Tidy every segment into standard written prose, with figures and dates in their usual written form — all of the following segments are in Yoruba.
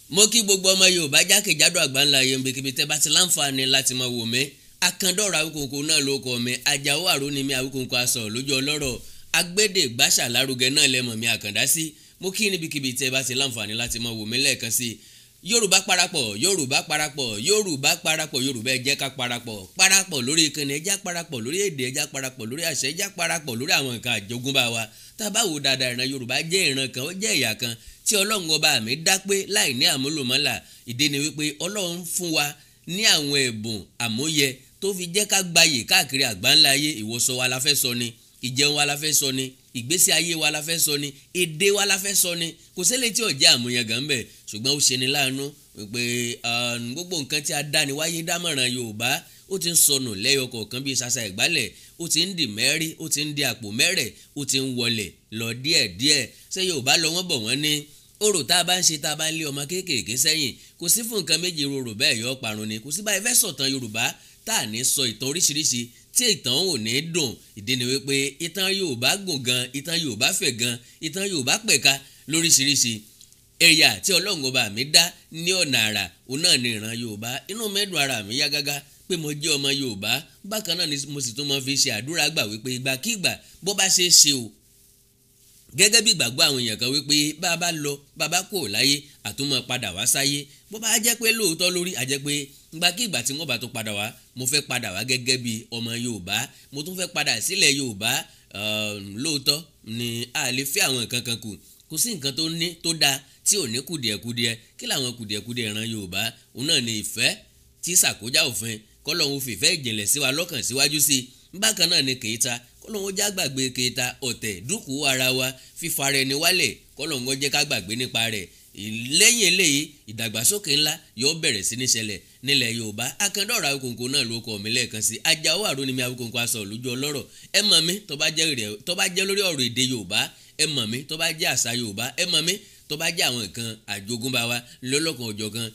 Mo kí gbogbo ọmọ Yorùbá jákèjádò àgbáńlá ayé nbikíbi tẹ́ bá ti láǹfààní láti máa wò mí. Akandọ́rọ̀ Awíkonko náà ló kọ mi, Àjàó Àrò ni mi, Awíkonko aṣọ lójú ọlọ́rọ̀ agbédè gbàṣà lárugẹ náà lẹ́mọ̀ mi Àkàndá sí. Mo kí níbikíbi tẹ́ bá ti láǹfààní láti máa wò mí lẹ́ẹ̀kan sí. Yorùbá parapọ̀, Yorùbá parapọ̀, Yorùbá parapọ̀, Yorùbá, ẹ jẹ́ ká parapọ̀, parapọ̀ lórí ìkànnì, ẹ jẹ́ parapọ̀ lórí èdè, ẹ jẹ́ parapọ̀ lórí àṣà, ẹ jẹ́ parapọ̀ lórí àwọn nǹkan àjogúnbá wa. Tá a bá wò dáadáa, ìran Yorùbá jẹ́ ìran kan, ó jẹ́ ẹ̀yà kan tí Ọlọ́run ọba mi dá pé láì ní àmúlùmọ́là. Ìdí ni wípé Ọlọ́run fún wa ní àwọn ẹ̀bùn àmúyẹ tó fi jẹ́ ká gbayè káàkiri àgbáńlá ayé. Ìwọṣọ wa la fẹ́ sọ ni, ìjẹun wa la fẹ́ sọ ni, ìgbésí ayé wa la fẹ́ sọ ni, èdè wa la fẹ́ sọ ni, kò sílẹ̀ tí ò jẹ́ àmúyangàn bẹ̀. Ṣùgbọ́n ó ṣe ni láàánú pé gbogbo nǹkan tí a dá ni wáyé dámọ̀ràn Yorùbá, ó ti ń sọnù lẹ́yọ kọ̀ọ̀kan bíi ṣaṣa ìgbálẹ̀, ó ti ń di mẹ́rí, ó ti ń di àpò mẹ́rẹ̀, ó ti ń wọlẹ̀ lọ díẹ̀díẹ̀. Ṣé Yorùbá lọ wọ́n bọ̀, wọ́n ní orò tá a bá ń ṣe, tá a bá ń lé ọmọ kéékèèké sẹ́yìn, kò sí fún nǹkan méjì, rorò bẹ́ẹ̀ yọ parun ni. Kò sí báyìí fẹ́ sọ̀tàn Yorùbá tá a ní sọ ìtàn oríṣiríṣi tí ìtàn ò ní dùn. Ìdí ni wípé ìtàn Yorùbá gùn gan, ìtàn Yorùbá fẹ̀ gan, ìtàn Yorùbá pẹ̀ka lóríṣiríṣi. Ẹ̀yà tí Ọlọ́run ọba mi dá ní ọ̀nà àrà, òun náà ni ìran Yorùbá. Inú mẹ́dùn, ara mi yá gágá pé mo jẹ́ ọmọ Yorùbá. Bákan náà ni mo sì tún máa fi ṣe àdúrà gbà wípé ìgbàkígbà bó bá ṣe é ṣe o, gẹ́gẹ́ bí ìgbàgbọ́ àwọn èèyàn kan wípé bá a bá lọ, bá a bá kò láyé, àtúmọ̀ padà wá sáyé, bó bá jẹ́ pé lóòótọ́ lórí, àjẹ́ pé ìgbàkígbà tí wọ́n bá tún padà wá, mo fẹ́ padà wá gẹ́gẹ́ bí ọmọ Yorùbá, mo tún fẹ́ padà sílẹ̀ Yorùbá. Lóòótọ́ ni a lè fẹ́ àwọn nǹkan kan kù, kò sí nǹkan tó ní tó dáa tí ò ní kùdìẹ̀kudiẹ. Kí làwọn kùdìẹ̀kudiẹ ìran Yorùbá? Òun náà ni ìfẹ́ tí ṣàkójá òfin. Kọ́lọ́hún fìfẹ́ ìjìnlẹ̀ sí wa lọ́kàn síwájú sí i. Bákan náà ni kèéta, kọ́lọ́hún já gbàgbé kèéta, ọ̀tẹ̀, dúkùú ara wa, fífara ẹni wálẹ̀, kọ́lọ́hún jẹ́ ká gbàgbé nípa rẹ̀. Lẹ́yìn eléyìí, ìdàgbàsókè ńlá yóò bẹ̀rẹ̀ sí ní ṣẹlẹ̀ nílẹ̀ Yorùbá. Akandọ́rọ̀ Awíkonko náà ló kọ mi lẹ́ẹ̀kan sí. Àjàó Àrò ni mi, Awíkonko aṣọ lójú ọlọ́rọ̀. Ẹ mọ̀ mi tó bá jẹ́ lórí ọ̀rọ̀ èdè Yorùbá, ẹ mọ̀ mi tó bá jẹ́ àṣà Yorùbá, ẹ mọ̀ mi tó bá jẹ́ àwọn nǹkan àjogúnbá wa lọ́lọ́kan òjọ̀kan.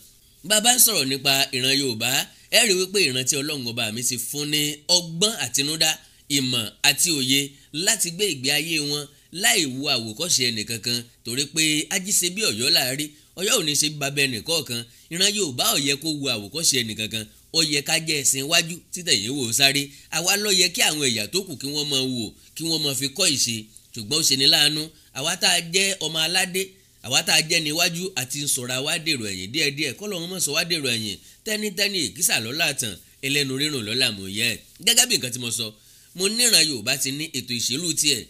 Bàbá ń sọ̀rọ̀ nípa ìran Yorùbá, ẹ rí wípé ìran tí Ọlọ́run ọba mi ti fún ní ọgbọ́n àtinúdá, ìmọ̀ àti òye láti gbé ìgbé ayé wọn láì wo àwòkọ́ṣe ẹnìkankan, torí pé ajíṣe bí Ọ̀yọ́ láàrí, Ọ̀yọ́ ò ní ṣe bí bàbá ẹnìkọ̀ọ̀kan. Ìran Yorùbá ò yẹ kó wo àwòkọ́ṣe ẹnìkankan, ó yẹ ká jẹ́ ẹ̀sìn iwájú títẹ̀yìn wò sáré. Àwa ló yẹ kí àwọn ẹ̀yà tó kù kí wọ́n máa wò, kí wọ́n máa fi kọ́ ìṣe. Ṣùgbọ́n ó ṣe ní láàánú, àwa tá a jẹ́ ọmọ aládé, àwa tá a jẹ́ níwájú àti ń sọ̀rọ̀ àwa dèrò ẹ̀yìn díẹ̀díẹ̀. Kọ́ lọ́wọ́n mọ̀ sọ wá dèrò ẹ̀yìn. Tẹ́nítẹ́ní èkísà lọ́la tàn, ẹlẹ́nu rírùn lọ́la mò yẹ. Gẹ́gẹ́ bí nǹkan tí mo sọ, mo níran Yorùbá ti ní ètò ìṣèlú tiẹ̀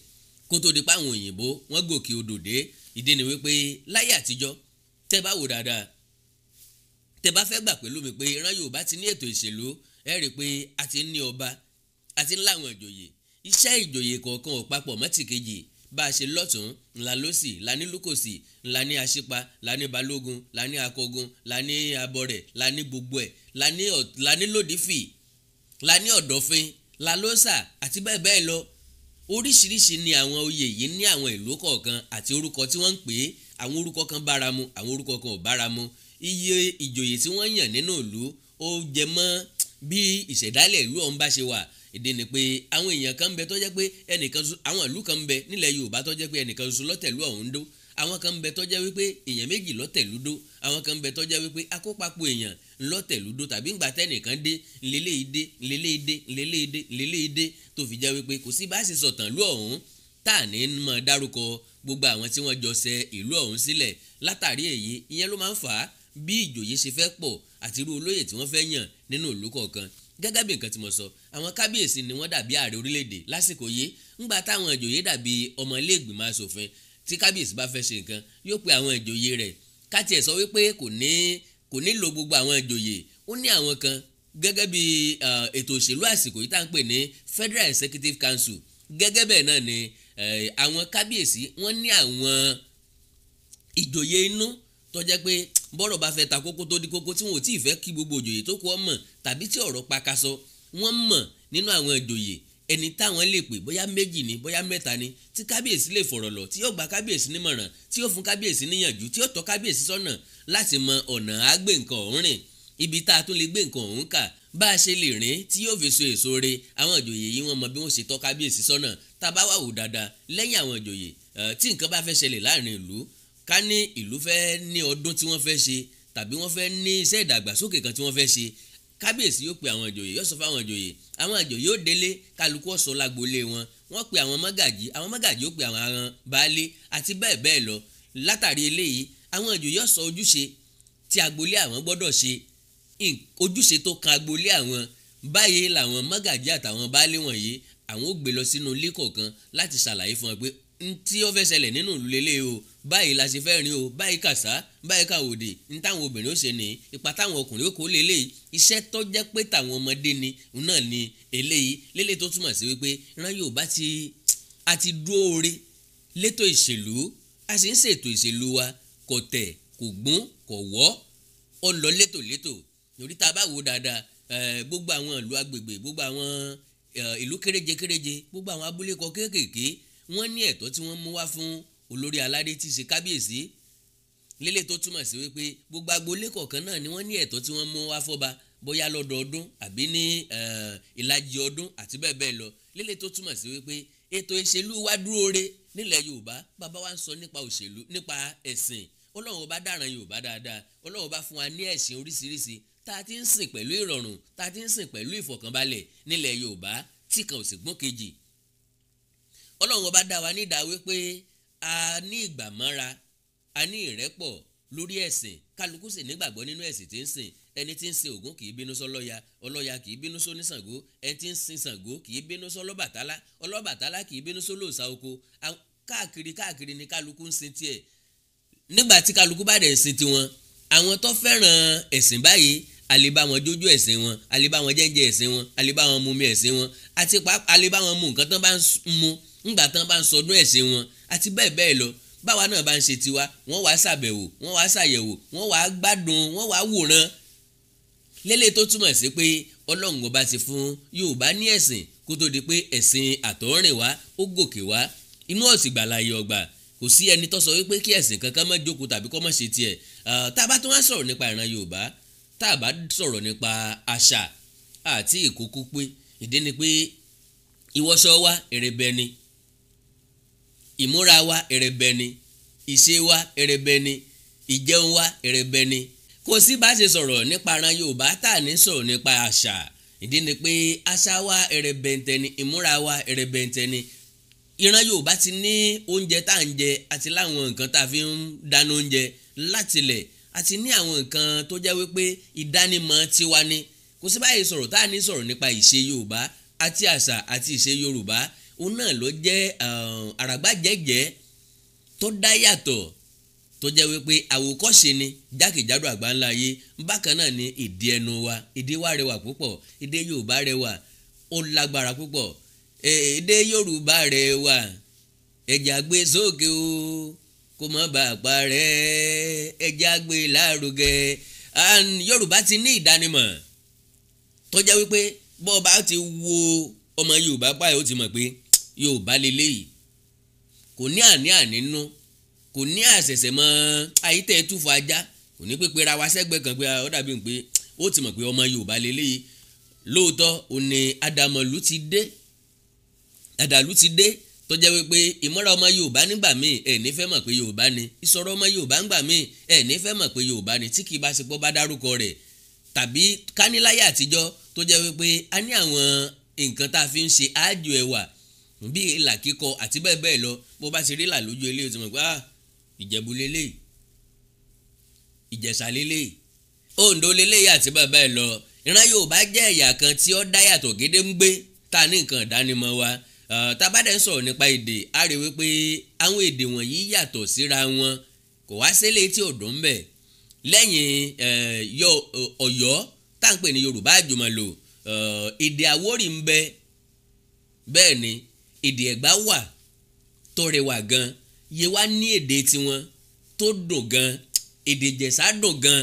kó tó di pa àwọn òyìnbó wọ́n gòkè odò dé. Ìdí ni wípé láyé àtijọ́, tẹ́ bá wò dáadáa, tẹ́ bá fẹ́ gbà pẹ̀lú mi pé ìran Yorùbá ti ní ètò ìṣèlú, ẹ rí i pé a ti ní ọba, a ti ń láwọn ìjòyè. Iṣẹ́ ìjòyè kọ̀ọ̀kan ò papọ̀ mọ́ tìkejì. Bá a ṣe lọ́tún ńlá lọ́sì, la ní lúkòsì, ńlá ní aṣípa, la ní balógun, la ní akọgun, la ní abọrẹ̀, la ní gbogbo ẹ̀, la ní lòdìfì, la ní ọ̀dọ̀fin, la lọ́sà àti bẹ́ẹ̀ bẹ́ẹ̀ lọ. Oríṣiríṣi ni àwọn oyè yìí ní àwọn ìlú kọ̀ọ̀kan àti orúkọ tí wọ́n ń pè é. Àwọn orúkọ kan bára mu, àwọn orúkọ kan ò bára mu. Iye ìjòyè tí wọ́n yàn nínú ìlú, ó jẹ mọ́ bí ìṣẹ̀dálẹ̀ ìlú ọ̀hún bá ṣe wà. Ìdí ni pé àwọn èèyàn kan ń bẹ tó jẹ́ pé ẹnìkan, àwọn ìlú kan ń bẹ nílẹ̀ Yorùbá tó jẹ́ pé ẹnìkan ṣoṣo lọ́tẹ̀lú ọ̀hún dó. Àwọn kan ń bẹ tó jẹ́ wípé èèyàn méjì lọ́tẹ̀lú dó. Àwọn kan ń bẹ tó jẹ́ wípé akópapọ̀ èèyàn ńlọ́tẹ̀lú dó, tàbí ńgbà tẹ́nìkan dé ńlẹ́lẹ́yìí dé, ńlẹ́lẹ́yìí dé, ńlẹ́lẹ́yìí dé, ńlẹ́lẹ́yìí dé, tó fi jẹ́ wípé kò sí bá a ṣe sọ̀tàn lú ọ̀hún tá à ní mọ̀ dárúkọ gbogbo àwọn tí wọ́n jọ ṣe ìlú ọ̀hún sílẹ̀. Látàrí èyí, ìyẹn ló máa ń fà á bí ìjòyè ṣe fẹ́ pọ̀ àti irú olóyè tí wọ́n fẹ́ yàn nínú ìlú kọ̀ọ̀kan. Gẹ́gẹ́ bí nǹkan tí mo sọ, àwọn kábíyèsí ni wọ́n dàbí ààrẹ orílẹ̀-èdè lásìkò yìí, ńgbà táwọn ìjòyè dàbí ọmọ ilé ìgbìmọ̀ asòfin. Tí kábíyèsí bá fẹ́ ṣe nǹkan, yóò pe àwọn ìjòyè rẹ̀. Káti ẹ̀ sọ wípé kò ní lo gbogbo àwọn ìjòyè, ó ní àwọn kan gẹ́gẹ́ bí ètò òṣèlú àsìkò yìí tá à ń pè ní Federal Executive Council. Gẹ́gẹ́ bẹ́ẹ̀ náà ni àwọn kábíyèsí, wọ́n ní àwọn ìjòyè inú tó jẹ́ pé bọ́rọ̀ bá fẹ́ ta kókó tó di kókó, tí wọn ò tí ì fẹ́ kí gbogbo ìjòyè tó kù ọ mọ̀, tàbí tí ọ̀rọ̀ pakasọ, wọ́n mọ̀ nínú àwọn ìjòyè ẹni táwọn lè pè, bóyá méjì ni, bóyá mẹ́ta ni, tí kábíyèsí lè fọ̀rọ̀ lọ, tí yóò gba kábíyèsí nímọ̀ràn, tí yóò fún kábíyèsí níyànjú, tí yóò tọ́ kábíyèsí sọ́nà láti mọ ọ̀nà àgbé nǹkan ọ̀hún rìn, ibi tá a tún lè gbé nǹkan ọ̀hún kà, bá a ṣe lè rìn tí yóò fi so èso re. Àwọn ìjòyè yìí, wọ́n mọ bí wọ́n ṣe tọ́ kábíyèsí sọ́nà. Tá a bá wà wò dáadáa, lẹ́yìn àwọn ìjòyè, tí nǹkan bá fẹ́ ṣẹlẹ̀ láàrin ìlú, Ká ní ìlú fẹ́ ní ọdún tí wọ́n fẹ́ ṣe tàbí wọ́n fẹ́ ní iṣẹ́ ìdàgbàsókè kan tí wọ́n fẹ́ ṣe, kábíyèsí yóò pe àwọn ìjòyè, yóò sọ fún àwọn ìjòyè, àwọn ìjòyè yóò délé, kálukú ó sọ lágboolé wọn, wọ́n pe àwọn mọ́gàjí, àwọn mọ́gàjí yóò pe àwọn aran baálé àti bẹ́ẹ̀ bẹ́ẹ̀ lọ. Látàrí eléyìí, àwọn ìjòyè yóò sọ ojúṣe tí agboolé àwọn gbọ́dọ̀ ṣe, ojúṣe tó kan agboolé àwọn. Báyìí làwọn mọ́gàjí àtàwọn baálé wọ̀nyí àwọn ó gbé lọ sínú ilé kọ̀ọ̀kan láti ṣàlàyé fún wọn pé tí ó fẹ́ ṣẹlẹ̀ nínú ìlú lélẹ̀ o, báyìí la ṣe fẹ́ rìn o, báyìí kàṣá, báyìí kàwòdì, ní táwọn obìnrin ó ṣe ní ipa táwọn ọkùnrin ó kó lélẹ̀, iṣẹ́ tó jẹ́ pé táwọn ọmọdé ni náà ni eléyìí. Lélẹ̀ tó túmọ̀ sí wípé ìran Yorùbá ti a ti dúró re létò ìṣèlú, a sì ń ṣètò ìṣèlú wa kò tẹ̀, kò gbún, kò wọ́, ó lọ létòlétò. Torí tá a bá wò dáadáa, gbogbo àwọn ìlú agbègbè, gbogbo àwọn ìlú kéréje kéréje, gbogbo àwọn abúlé kọ kéékèèké, wọ́n ní ẹ̀tọ́ tí wọ́n mú wá fún olórí aládé tí í ṣe kábíyèsí. Lélẹ̀ tó túmọ̀ sí wípé gbogbo agboolé kọ̀ọ̀kan náà ni wọ́n ní ẹ̀tọ́ tí wọ́n mú wá fọ́ba, bóyá lọ́dọọdún àbí ní ìlàjì ọdún àti bẹ́ẹ̀ bẹ́ẹ̀ lọ. Lélẹ̀ tó túmọ̀ sí wípé ètò ìṣèlú wa dúró re nílẹ̀ Yorùbá. Bàbá wa ń sọ nípa òṣèlú, nípa ẹ̀sìn, Ọlọ́run bá dáràn Yorùbá dáadáa, Ọlọ́run bá fún wa ní ẹ̀sìn oríṣiríṣi tá a ti ń sìn pẹ̀lú ìrọ̀rùn, tá a ti ń sìn pẹ̀lú ìfọ̀kànbalẹ̀ nílẹ̀ Yorùbá tí kan ò sì gbọ́n kejì. Ọlọ́run ọba dá wa nídàá wípé a ní ìgbàmọ́ra, a ní ìrẹ́pọ̀ lórí ẹ̀sìn, kálukú sì nígbàgbọ́ nínú ẹ̀sìn tí ń sìn. Ẹni tí ń sin Ògún kì í bínú sọ́lọ́ya, ọlọ́ya kì í bínú sóníṣàngó, ẹni tí ń sin Ṣàngó kì í bínú sọ́lọ́bàtálá, ọlọ́bàtálá kì í bínú sólòsà oko. Káàkiri káàkiri ni kálukú ń sin tiẹ̀. Nígbà tí kálukú bá dẹ̀ ń sin tiwọn, àwọn tó fẹ́ràn ẹ̀sìn báyìí a lè bá wọn jójú ẹ̀sìn wọn, a lè bá wọn jẹ́ńjẹ́ ẹ̀sìn wọn, a lè bá wọn mumi ẹ̀sìn wọn, àti a lè bá wọn mu nǹkan tán bá ń mu ńgbà tán bá ń sọdún ẹ̀sìn wọn àti bẹ́ẹ̀ bẹ́ẹ̀ lọ. Báwa náà bá ń ṣe tiwa, wọ́n wá ṣàbẹ̀wò, wọ́n wá ṣàyẹ̀wò, wọ́n wá gbádùn, wọ́n wá wòran. Lélẹ̀ tó túmọ̀ sí pé Ọlọ́run ọba ti fún Yorùbá ní ẹ̀sìn kó tó di pé ẹ̀sìn àtọ̀húnrìn wá ó gòkè wá. Inú ọ̀sìn gbàlàyé ọgbà, kò sí ẹni tó sọ wípé kí ẹ̀sìn kankan má jókòó tàbí kó má ṣe tiẹ̀. Tá a bá tún wá sọ̀rọ̀ nípa ìran Yorùbá, tá a bá sọ̀rọ̀ nípa àṣà àti ìkókó pé ìdí ni pé ìwọṣọ wa ẹrẹbẹ ni, ìmúra wa ẹrẹbẹ ni, ìṣe wa ẹrẹbẹ ni, ìjẹun wa ẹrẹbẹ ni. Kò sí bá ṣe sọ̀rọ̀ nípa ìran Yorùbá tá a ní sọ̀rọ̀ nípa àṣà. Ìdí ni pé àṣà wa ẹrẹbẹntẹ ni, ìmúra wa ẹrẹbẹntẹ ni. Ìran Yorùbá ti ní oúnjẹ tá à ń jẹ àti láwọn nǹkan tá a fi ń dáná oúnjẹ látilẹ̀, àti ní àwọn nǹkan tó jẹ́ wípé ìdánimọ̀ tiwa ni. Kò sí báyìí sọ̀rọ̀ tá a ní sọ̀rọ̀ nípa ìṣe Yorùbá àti àṣà àti ìṣe Yorùbá. Òun náà ló jẹ́ àràgbájẹ́jẹ́ tó dá yàtọ̀ tó jẹ́ wípé àwòkọ́ṣe ni jákèjádò àgbáńlá ayé. Bákan náà ni èdè ẹnu wa, èdè wa rẹwà púpọ̀, èdè Yorùbá rẹwà, ó lágbára púpọ̀. Èdè Yorùbá rẹwà, ẹ̀jẹ̀ àgbé sókè o kó má bàa parẹ́, ẹ̀jẹ̀ àgbé lárugẹ. Yorùbá ti ní ìdánimọ̀ tó jẹ́ wípé bó bá ti wo ọmọ Yorùbá báyìí ó ti mọ̀ pé Yorùbá leléyìí. Kò ní àní-àní nú, kò ní àṣẹ̀ṣẹ̀ mọ́ àyítẹ́ túfọ̀ ajá, kò ní pípé ra wa sẹ́gbẹ́ kan pé ó dàbí pé ó ti mọ̀ pé ọmọ Yorùbá leléyìí. Lóòótọ́ òní àdàmọ̀lú ti dé, àdàlú ti dé tó jẹ́ wípé ìmọ̀ra ọmọ Yorùbá nígbà míì ẹ̀ ní fẹ́ mọ̀ pé Yorùbá ni, ìsọ̀rọ̀ ọmọ Yorùbá nígbà míì ẹ̀ ní fẹ́ mọ̀ pé Yorùbá ni tí kì í bá ṣe pọ́ bá dárúkọ rẹ̀. Tàbí káníláyà àtijọ́ tó jẹ́ wípé a ní àwọn nǹkan tá a fi ń ṣe àjò ẹwà bí ìlà kíkọ àti bẹ́ẹ̀ bẹ́ẹ̀ lọ. Bó bá ti rí ìlà lójú eléyìí ó ti mọ̀ pé Ìjẹ̀bú leléyìí, Ìjẹ̀ṣà leléyìí, Oǹdó leléyìí àti bẹ́ẹ̀ bẹ́ẹ̀ lọ. Ìran Yorùbá jẹ́ ẹ̀yà kan tí ó dá yàtọ̀ gédéǹgbé tá a ní nǹkan ìdánimọ̀ wa. Tá a bá dẹ̀ ń sọ̀rọ̀ nípa èdè, a rí wípé àwọn èdè wọ̀nyí yàtọ̀ síra wọn, kò wá sílé tí ò dùn bẹ̀. Lẹ́yìn Ọ̀yọ́ tá à ń pè ní Yorùbá àjùmọ̀lò, èdè Àwórì ń bẹ, bẹ́ẹ̀ ni èdè Ẹ̀gbá wà tó rẹwà gan, Yewa ní èdè tiwọn tó dùn gan, èdè Ìjẹ̀ṣà dùn gan,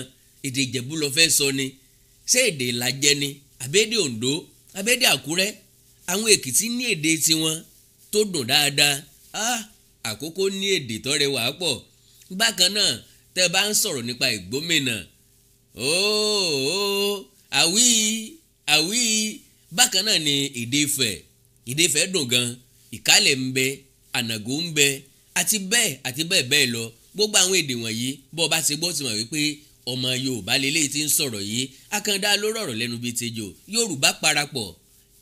èdè Ìjẹ̀bú ló fẹ́ sọ ni, ṣé èdè Ìlàjẹ ni àbẹ́dẹ Oǹdó àbẹ́dẹ Àkúrẹ́. Àwọn Èkìtì ní èdè tiwọn tó dùn dáadáa. Àkókó ní èdè tó rẹwà pọ̀. Bákan náà tẹ́ bá ń sọ̀rọ̀ nípa Ìgbómìnà, àwí àwí. Bákan náà ni èdè Ifẹ̀, èdè Ifẹ̀ dùn gan, Ìkálẹ̀ ń bẹ, Ànàgó ń bẹ àti bẹ́ẹ̀ àti bẹ́ẹ̀ bẹ́ẹ̀ lọ. Gbogbo àwọn èdè wọ̀nyí bó bá ti gbọ́ ti mọ̀ wípé ọmọ Yorùbá lélẹ́yìí ti ń sọ̀rọ̀ yìí. Àkàndá ló rọ̀rọ̀ lẹ́nu bíi tejò. Yorùbá parapọ̀,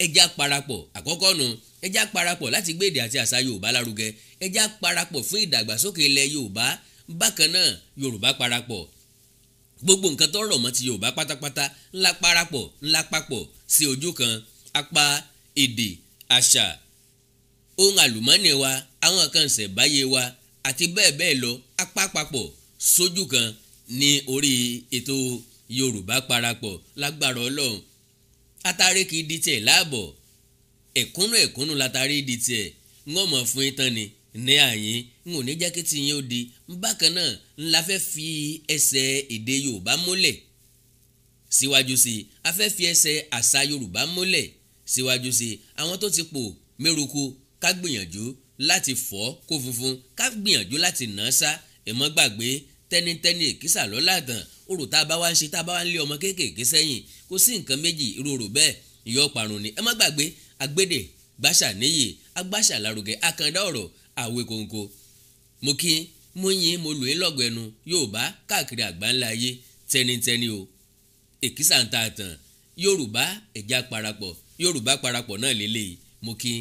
ẹja parapọ̀. Àkọ́kọ́ nu, ẹja parapọ̀ láti gbé èdè àti àṣà Yorùbá lárugẹ. Ẹja parapọ̀ fún ìdàgbàsókè ilẹ̀ Yorùbá. Bákan náà, Yorùbá parapọ̀, gbogbo nǹkan tó rọ̀ mọ́ ti Yorùbá pátápátá ńlá parapọ̀, ńlá papọ̀ sí ojú kan. Apá èdè, àṣà, ohun àlùmọ́nì wa, àwọn kan ìṣẹ̀báyé wa àti bẹ́ẹ̀ bẹ́ẹ̀ lọ, apá papọ̀ sójú kan ní orí ètò Yorùbá parapọ̀. Lágbára Ọlọ́run, atare kì í di tiẹ̀ láàbọ̀, ẹ̀kúnnú ẹ̀kúnnú látàrí di tiẹ̀. Ń wọ́n mọ̀ fún yín tán ni ní àyín, n ò ní jẹ́ kí tiyín ó di. Bákan náà ńlá fẹ́ fi ẹsẹ̀ èdè Yorùbá múlẹ̀ síwájú sí i. A fẹ́ fi ẹsẹ̀ àṣà Yorùbá múlẹ̀ síwájú sí i. Àwọn tó ti pò méruku, ká gbìyànjú láti fọ́ kó funfun, ká gbìyànjú láti nà án sá. Ẹ má gbàgbé, tẹ́nitẹ́ni èkísà lọ́làdàn. Orò tá a bá wá ń ṣe, tá a bá wá ń lé ọmọ kéékèèké sẹ́yìn, kò sí nǹkan méjì, irú orò bẹ́ẹ̀ yọ parun ni. Ẹ má gbàgbé, agbédè gbàṣà níyì, agbàṣà lárugẹ, àkàndá ọ̀rọ̀ àwẹ̀ kòǹkò. Mo kí, mo yìn, mo lù yín lọ́gọ̀ ẹnu. Yorùbá káàkiri àgbáńlá ayé, tẹnitẹni o, èkísà ń ta àtàn. Yorùbá, ẹ̀já parapọ̀. Yorùbá parapọ̀ náà lélẹ́yìí. Mo kí.